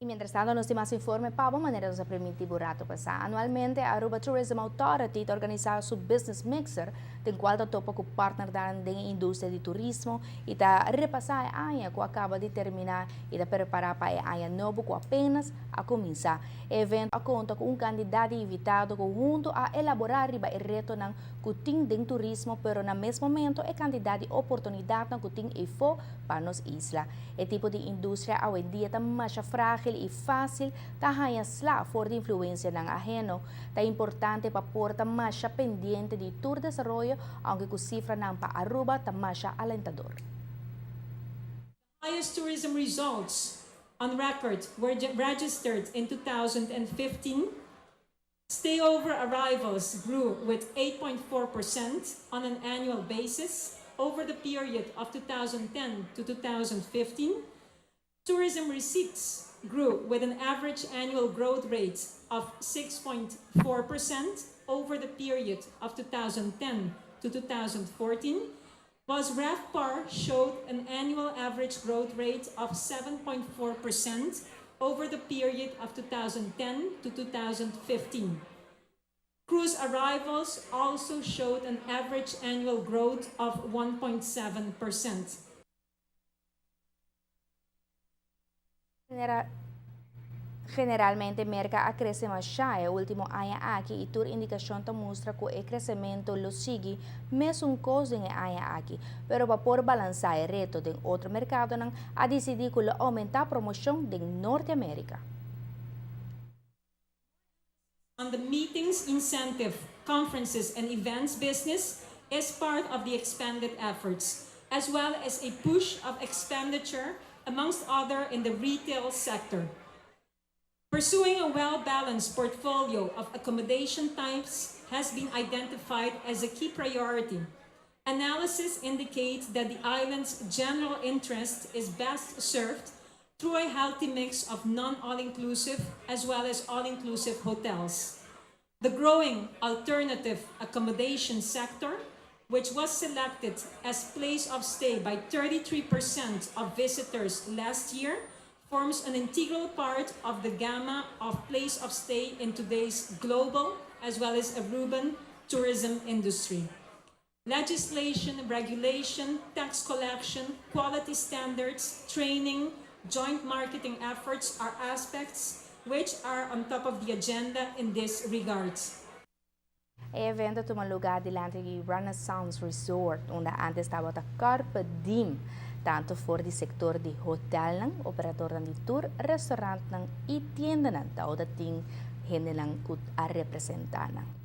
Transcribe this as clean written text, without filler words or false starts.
Y mientras tanto nos tin mas informe pa bo manera nos a permiti bo rato pasa. Anualmente Aruba Tourism Authority ta organisa su Business Mixer den cual ta topa cu partnernan den e industria di turismo y ta repasa e aña cu a caba di termina y ta prepara pa e aña nobo cu apenas a cuminsa. E evento a conta cu un cantidad di invitado cu hunto a elabora riba e retonan cu tin den turismo pero na mes momento e cantidad di oportunidadnan cu tin eyfo pa nos isla. E tipo di industria awendia ta masha frágil i fásil ta haña sla for di influensianan aheno. Ta importante pa por ta masha pendiente di tur desaroyo aunke ku sifranan pa Aruba ta masha alentador. Highest tourism results on record were registered in 2015. Stayover arrivals grew with 8.4% on an annual basis over the period of 2010 to 2015. Tourism receipts grew with an average annual growth rate of 6.4% over the period of 2010 to 2014, whilst RevPAR showed an annual average growth rate of 7.4% over the period of 2010 to 2015. Cruise arrivals also showed an average annual growth of 1.7%. Generalmente Merca a crece masha e ultimo aña aki y tur indicacion ta mustra cu e crecemento lo sigui mesun cos den e aña aki. Pero pa por balansa e reto den otro mercadonan a dicidi cu lo aumenta promocion den Norte America. On the meetings, incentive, conferences and events business is part of the expanded efforts, as well as a push of expenditure, amongst other in the retail sector. Pursuing a well-balanced portfolio of accommodation types has been identified as a key priority. Analysis indicates that the island's general interest is best served through a healthy mix of non-all-inclusive as well as all-inclusive hotels. The growing alternative accommodation sector, which was selected as place of stay by 33% of visitors last year, forms an integral part of the gamma of place of stay in today's global as well as Aruban tourism industry. Legislation, regulation, tax collection, quality standards, training, joint marketing efforts are aspects which are on top of the agenda in this regards. E evento a tuma lugar dilanti di Renaissance Resort, unda antes tabata Carpe Diem, tanto for di sector di hotelnan, operatornan di tour, restaurantnan y tiendanan tabata tin hendenan cu a representa nan.